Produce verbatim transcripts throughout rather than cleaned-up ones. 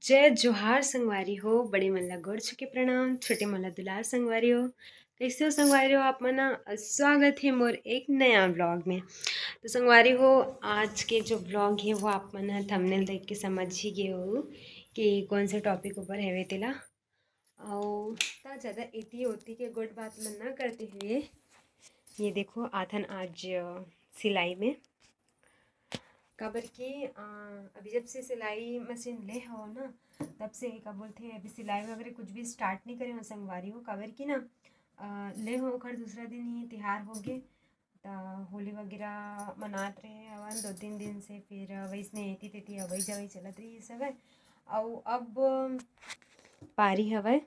जय जोहार संगवारी हो, बड़े मन ला गोड़ छुके प्रणाम, छोटे मन ला दुलार संगवारी हो। कैसे हो संगवारी हो आप मन? अ, स्वागत हे मोर एक नया vlog में। तो संगवारी हो, आज के जो vlog हे वो आप मन ह thumbnail देख के समझ ही गे हो कि कौन से topic ऊपर हवे तेला। अउ त ज़्यादा एती ओती के गोठ बात मन ना करते हुए, ये देखो आथन आज, अ, सिलाई में। काबर कि, अ, अभी जब से सिलाई मशीन ले हो ना, तब से का बोलथे, अभी सिलाई वगैरह कुछ भी start नहीं करे हो संगवारी हो। काबर कि ना, अ, ले हो ओखर दूसरा दिन ही तिहार हो गे, त होली वगैरह मनात रहे हवन दो तीन दिन से, फिर वैसने एती तेती अवई जवई चलत रही सब है। अउ अब पारी हवय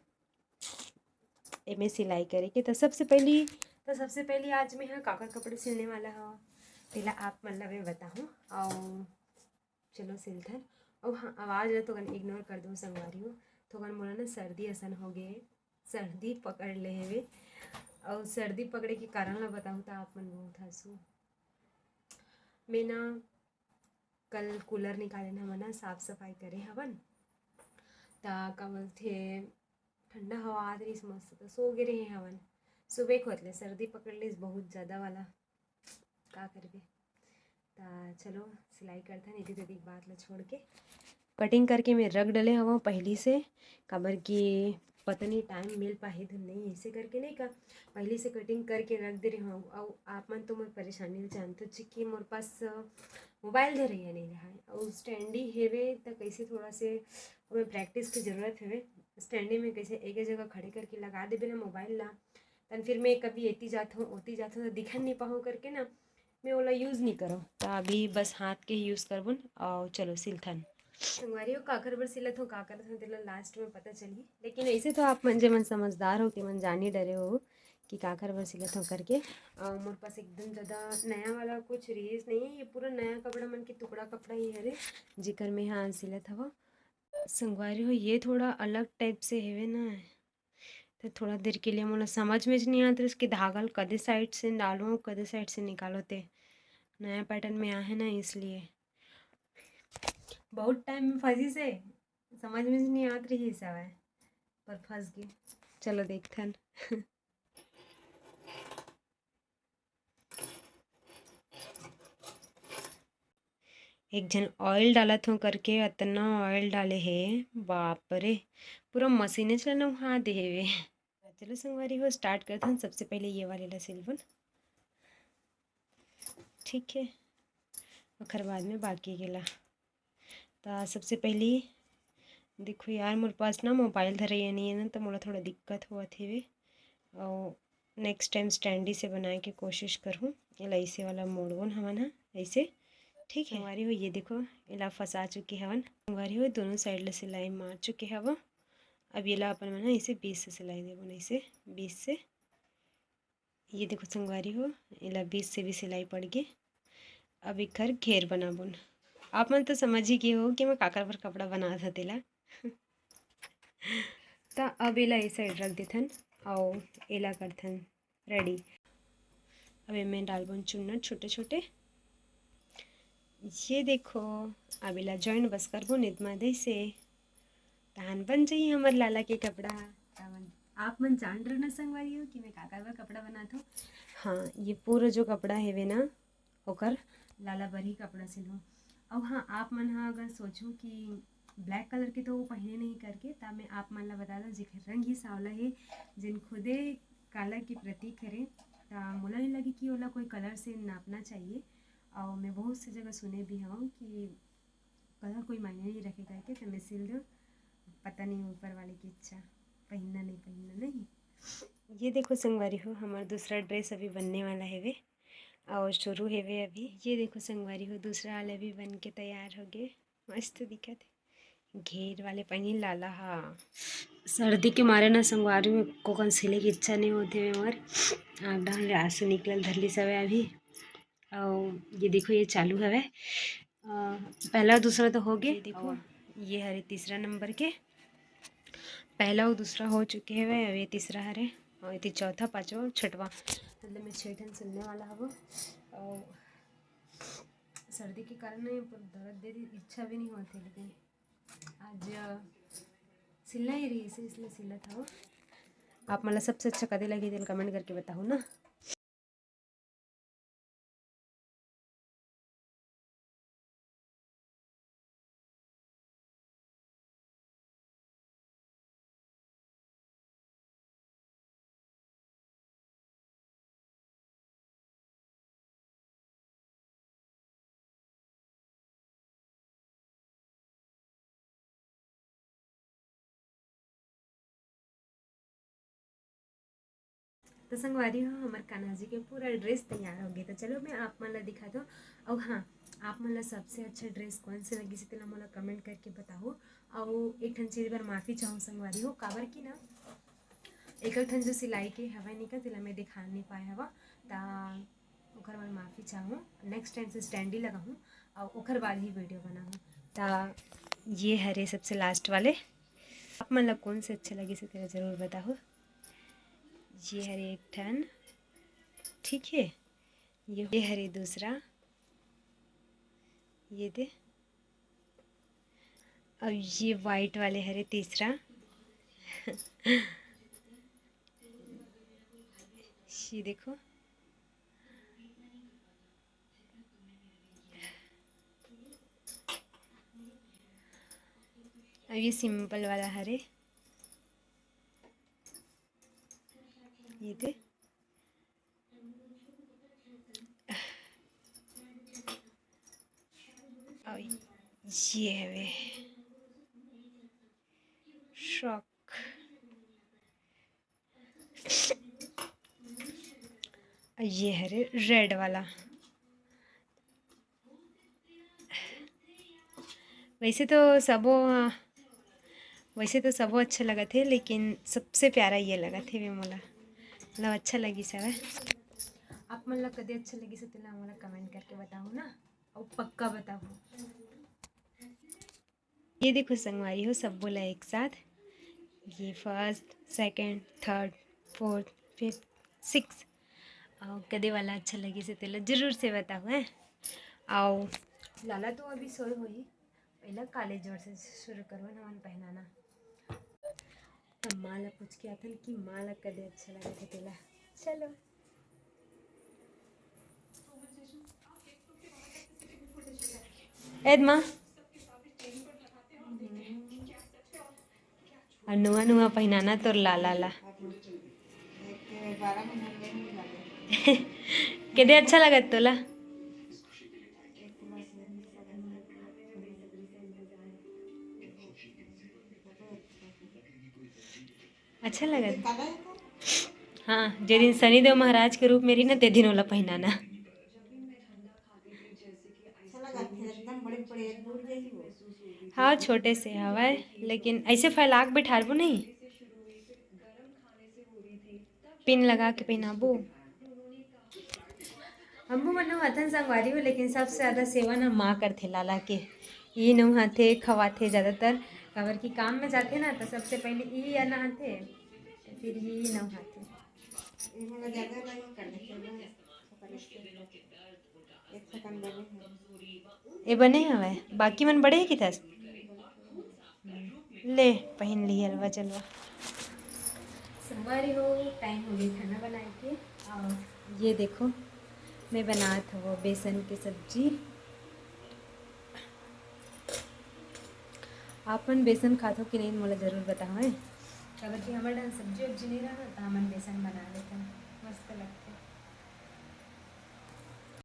एमे सिलाई करे के। त सबसे पहली, त सबसे पहली आज मैं ह काकर कपड़े सिलने वाला हव, तेला आप मन ला मैं बताहूँ। अउ चलो सिलथन। अउ हाँ, आवाज़ ला तो ignore कर दो संगवारी हो, थोकन मोला ना सर्दी असन हो गए, सर्दी पकड़ ले हेवे। अउ सर्दी पकड़े के कारण ला बताहूँ त आप मन बहुत हंसू। मैं ना कल cooler निकाले न हमन ह साफ सफाई करे हवन, त का बोलथे, ठंडा हवा आत रहिस मस्त, त सो गे रहे हवन। सुबह खोत ले सर्दी पकड़ लिस बहुत ज़्यादा वाला, का करबे। त चलो सिलाई करथन, एती तेती बात ला छोड़ के। कटिंग करके मैं रख डले हवं पहली से, काबर कि पता नहीं टाइम मिल पाही धुन नहीं, ऐसे करके नहीं का पहली से कटिंग करके रख दे रहे हवं। अउ आप मन तो मोर परेशानी ल जानथो, चिक्की मोर पास मोबाइल धरैया नहीं रहा है, अउ स्टैंडी हेवे त कैसे थोड़ा से ओमे प्रैक्टिस की ज़रूरत हेवे। स्टैंडी में कैसे एक जगह खड़े करके लगा देबे ना मोबाइल ला, तन फिर मैं कभी एती जात हूँ ओती जात हूँ तो दिखन नहीं पाहूँ करके ना मैं ओला यूज़ नहीं करूँ। त अभी बस हाथ के ही यूज़ करबुन। अउ चलो सिलथन। संगवारी हो, काकर बर सिलत हो, काकर हो, तेला लास्ट में पता चलही। लेकिन ऐसे तो आप मन जे मन समझदार हो, ते मन जानी डरे हो कि काकर बर सिलत हो करके। अउ मोर पास एकदम ज़्यादा नया वाला कुछ रिलीज नहीं है, ये पूरा नया कपड़ा मन के टुकड़ा कपड़ा ही हरे, जेकर में हाँ सिलत हवा। संगवारी हो, ये थोड़ा अलग टाइप से हेवे ना, तो थोड़ा देर के लिए मोला समझ में नहीं आत रहिस कि धागा ल कदे साइड से डालो, कदे साइड से निकालो। ते नया पैटर्न में आहे ना, इसलिए बहुत टाइम में फंसी से समझ में नहीं आत रहिस हवय, पर फंस गई। चलो देखथन। एक झन ऑयल डालत हो करके अतना ऑयल डाले हे, बाप रे, पूरा मशीनेच ला नहा दे हेवे। चलो संगवारी हो, स्टार्ट करथन। सबसे पहले ये वाले ला सिलबुन, ठीक है, ओखर बाद में बाकी के ला। त सबसे पहली देखो यार, मोर पास ना मोबाइल धरैया नहीं है ना, तो मोला थोड़ा दिक्कत होवत हेवे। और नेक्स्ट टाइम स्टैंडी से बनाए के कोशिश करहूँ। एला ऐसे वाला मोड़बो न हमन ह ऐसे, ठीक है। संगवारी हो, ये देखो, एला फंसा चुके हवन। संगवारी हो, दोनों साइड ले सिलाई मार चुके हवन। अब एला अपन मन ह ऐसे बीच से सिलाई देबो न, ऐसे बीच से। ये देखो संगवारी हो, एला बीच से भी सिलाई पड़ गे। अब एकर घेर बनाबो न। आप मन तो समझ ही गए हो कि मैं काकर बर कपड़ा बनात ह तेला। त अब एला ए साइड रख देथन, अउ एला करथन रेडी। अब एमे डालबो न चुन्नट छोटे छोटे। ये देखो, अब एला जॉइंट बस करबो न एदमा दे से, तहान बन जाही हमर लाला के कपड़ा। तहान आप मन जान रहे ना संगवारी हो कि मैं काकर बर कपड़ा बनात हूँ। हाँ, ये पूरा जो कपड़ा हेवे ना, ओकर लाला बर ही कपड़ा सिलहूँ। अउ हाँ, आप मन ह अगर सोचो कि ब्लैक कलर के तो वो पहने नहीं करके, त मैं आप मन ला बता दूँ, जेकर रंग ही सांवला हे, जेन खुदे काला के प्रतीक हरे, त मोला नहीं लगे कि ओला कोई कलर से नापना चाहिए। और मैं बहुत सी जगह सुने भी हूँ कि कलर कोई मायने नहीं रखे करके, त मैं सिल दूँ। पता नहीं ऊपर वाले की इच्छा, पहनना नहीं पहनना नहीं। ये देखो संगवारी हो, हमारा दूसरा ड्रेस अभी बनने वाला हेवे और शुरू हेवे अभी। ये देखो संगवारी हो, दूसरा वाला भी बन के तैयार हो गए, मस्त दिखत हे। घेर वाले पहनी लाला हा। सर्दी के मारे ना संगवारी में कोकन सिले की इच्छा नहीं होते हमार। आँख डाल ले आंसू निकलल धरली सब अभी। और ये देखो, ये चालू हवे। अ, पहला दूसरा तो हो गए। ये देखो, ये हरे तीसरा नंबर के। पहला और दूसरा हो चुके हवे, अब ये तीसरा हरे और ये चौथा, पांचवा, छठवा। मतलब मैं छः ठन सिलने वाला हूँ। और सर्दी के कारण ना ये पूरा दर्द दे दी, इच्छा भी नहीं होती, लेकिन आज, अ, सिलना ही रहिस, इसलिए सिलत हव। आप मन ला सबसे अच्छा कदे लगे, तेला comment करके बताहू ना। तो संगवारी हो, हमर कान्हा जी के पूरा dress तैयार हो गए। तो चलो, मैं आप मन ला दिखा दो। और हाँ, आप मन ला सबसे अच्छा dress कौन से लगिस हे, तेला मोला comment करके बताओ। और एक ठन चीज बर माफी चाहूँ संगवारी हो, काबर कि ना, एक ठन जो सिलाई के हवय निका, तेला मैं दिखा नहीं पाए हवा, ता ओकर बर माफी चाहूँ। Next time से standy लगाहूँ और ओकर बाद ही video बनाहूँ। ता ये हरे सबसे last वाले, आप मन ला कौन से अच्छे लगिस हे, तेला जरूर बताओ। ये हरे एक ठन, ठीक है, ये, ये हरे दूसरा, ये दे, अब ये white वाले हरे तीसरा। ये देखो, अब ये simple वाला हरे, ये दे, और ये हवे frock। ये हरे red वाला। वैसे तो सबो, वैसे तो सबो अच्छा लगत हे, लेकिन सबसे प्यारा ये लगत हे वे मोला, मतलब अच्छा लगिस हवय। आप मन ला कदे अच्छा लगिस हे, तेला मोला comment करके बताओ ना, और पक्का बताओ। ये देखो संगवारी हो, सब बोला एक साथ, ये first, second, third, fourth, fifth, six, और कदे वाला अच्छा लगिस हे, तेला जरूर से बताओ, हैं। आओ, लाला तो अभी सोए होही, पहला काले जोर से शुरू करवन हमन पहनाना। अब माँ ला पूछ के आथन कि माँ ला कदे अच्छा लगे थे तेला। चलो। एद माँ। अब नुआ नुआ पहिनाना तोर लाला ला। केदे अच्छा लगत तोला? अच्छा लगत। हाँ, जे दिन शनिदेव महाराज के रूप में रही ना, ते दिन ओला पहिनाना। हाँ, छोटे से हवय, लेकिन ऐसे फैला के बिठारबो नहीं। पिन लगा के पहिनाबो। हमू मन नहाथन संगवारी हो, लेकिन सबसे ज्यादा सेवा ना माँ करथे लाला के। ई नहाथे, खवाथे ज्यादातर, काबर कि काम में जाथे ना, तो सबसे पहले ई या नहाथे, फिर ई नहाथे। ए बने हवय, बाकी मन बड़े हे कि थस? ले, पहिन लिही अलवा चलवा। संगवारी हो, टाइम हो गया खाना बनाए के। और ये देखो, मैं बनात हवं बेसन के सब्जी। आप मन बेसन खाथो कि नहीं, मोला जरूर बताओ, हैं? काबर कि हमर डहन सब्जी उब्जी नहीं रहना, तो हमन बेसन